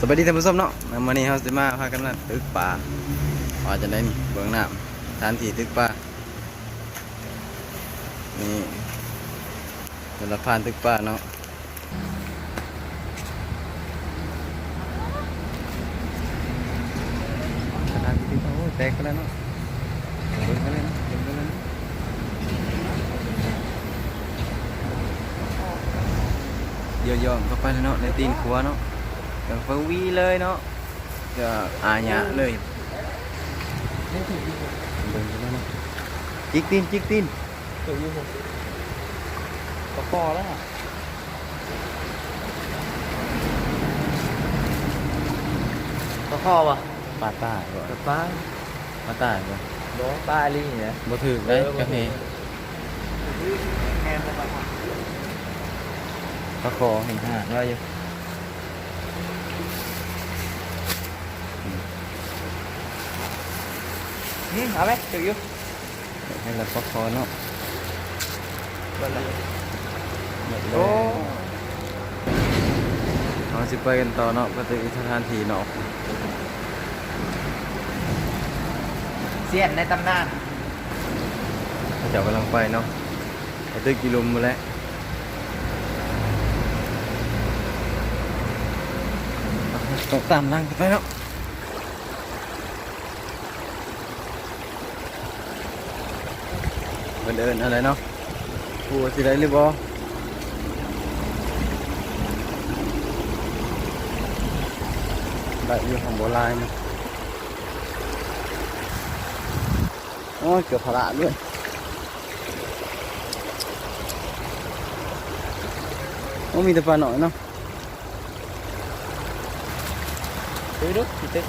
ສະບາຍດີທ່ານຜູ້ຊົມເນາະ, ມື້ນີ້ເຮົາຊິມາພາກັນມາຕຶກປາ ວ່າຈັ່ງໃດນີ້ ເບິ່ງນ້ຳ ສະຖານທີ່ຕຶກປາ ນີ້ ສຳລັບຜ່ານຕຶກປາເນາະ. ສະຖານທີ່ ໂອ້ຍ ແຕກໄປແລ້ວເນາະ. ເບິ່ງໄປເລີຍເນາະ ເບິ່ງໄປເລີຍເນາະ. ດຽວຍ່ອງເຂົ້າໄປເລີຍເນາະ ໃນຕີນຂົວເນາະ, ກໍຟຶ່ງວີເລີຍເນາະ, ຈະອາຍະເລີຍ. ເບິ່ງໄປເລີຍເນາະ, ຈິກຕີນ ຈິກຕີນ. ຖືກຢູ່ ປາຄໍແລ້ວ ປາຄໍບໍ່? ປາຕາຍບໍ່? ປາ ປາຕາຍບໍ່? ບໍ່ ປາອີ່ຫຼີນະ. ບໍ່ຖືກເດ້ ເອີ ບໍ່ຖືກ ກະເຮ ແມ່ນບໍ່? ປາຄໍເຫັນຫາງລາວຢູ່. ອືມ ເອົາໄປ ຖືກຢູ່. ໃຫ້ລະປາຄໍເນາະ. ເບິດລະ ເບິດແລ້ວ. ໂອ້ ເຮົາຊິໄປກັນຕໍ່ເນາະ ໄປຕຶກອີກສະຖານທີ່ເນາະ. ຊຽນໃນຕຳນານ ເຂົາເຈົ້າກຳລັງໄປເນາະ, ໄປຕຶກຢູ່ລຸ່ມພຸ້ນແຫຼະ. ຕ້ອງຕາມຫຼັງກັນໄປເນາະ. ເພິ່ນເອີ້ນອັນໃດເນາະ ບໍ່ຮູ້ວ່າຊິໄດ້ຫຼືບໍ່. ໄດ້ຢູ່ ຫາກບໍ່ຫຼາຍເນາະ. ໂອ້ຍ ເກືອບພະລາດເວີຍ. ໂອ້ ມີແຕ່ປານ້ອຍເນາະ. ເບິ່ງດູ ຊິຕຶກ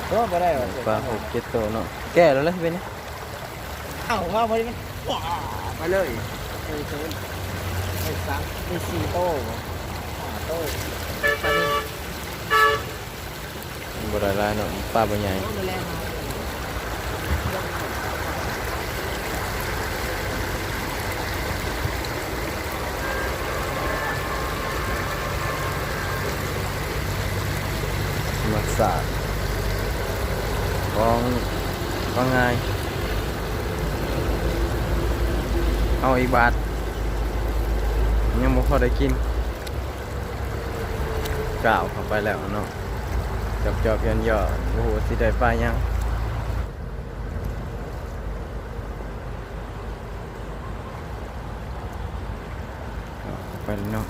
ໂອ້ ບໍ່ໄດ້ຫວາ. ປາຫົກເຈັດໂຕເນາະ, ແກ່ແລ້ວແຫຼະເປັນ. ເອົາມາພໍດີມັນ ວ້າ ໄປເລີຍ. ໄດ້ສາມ ໄດ້ສີ່ໂຕ ຫ້າໂຕ ປານີ້. ບໍ່ໄດ້ຫຼາຍເນາະ ປາບໍ່ໃຫຍ່. ທຳມະຊາດຂອງ ຂອງງ່າຍ. ເອົາອີກບາດ ຍັງບໍ່ພໍໄດ້ກິນ. ກ້າວເຂົ້າໄປແລ້ວເນາະ, ຈອບໆ ຍ້ອນໆ ບໍ່ຮູ້ວ່າຊິໄດ້ປາຫຍັງ. ກ້າວເຂົ້າໄປແລ້ວເນາະ.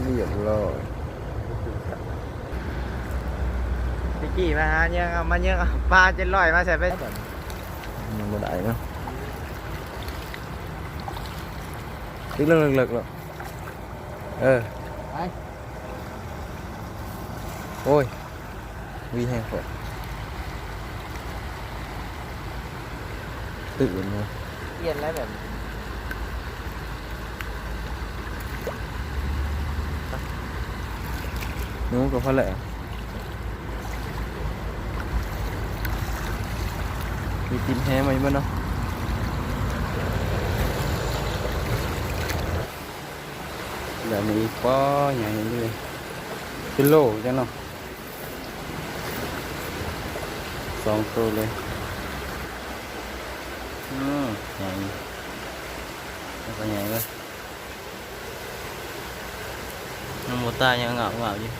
ຮຽບຮ້ອຍ. ຕະກີ້ມາຫາເຫຍື່ອ ເອົາມາເຫຍື່ອ ເອົາປາເຈັດຮ້ອຍມາໃສ່ໄປ. ຍັງບໍ່ໄດ້ເນາະ. ເລິກໆ ເລິກໆ ເລີຍ. ເອີ ໄປ. ໂອ້ຍ ວີແຮງໂພດ. ຕື່ນເນາະ. ປ່ຽນແລ້ວແບບ ໜູກໍພໍແລ້ວ. ມີຕີນແຮໃໝ່ບໍ່ເນາະ? ແບບນີ້ ປ້າ ໃຫຍ່ເລີຍ ເປັນໂລຈັ່ງເນາະ. ສອງໂຕເລີຍ. ອືມ ໃຫຍ່ ມັນກໍໃຫຍ່ເວີຍ. ຍັງບໍ່ຕາຍ ຍັງງາບໆຢູ່.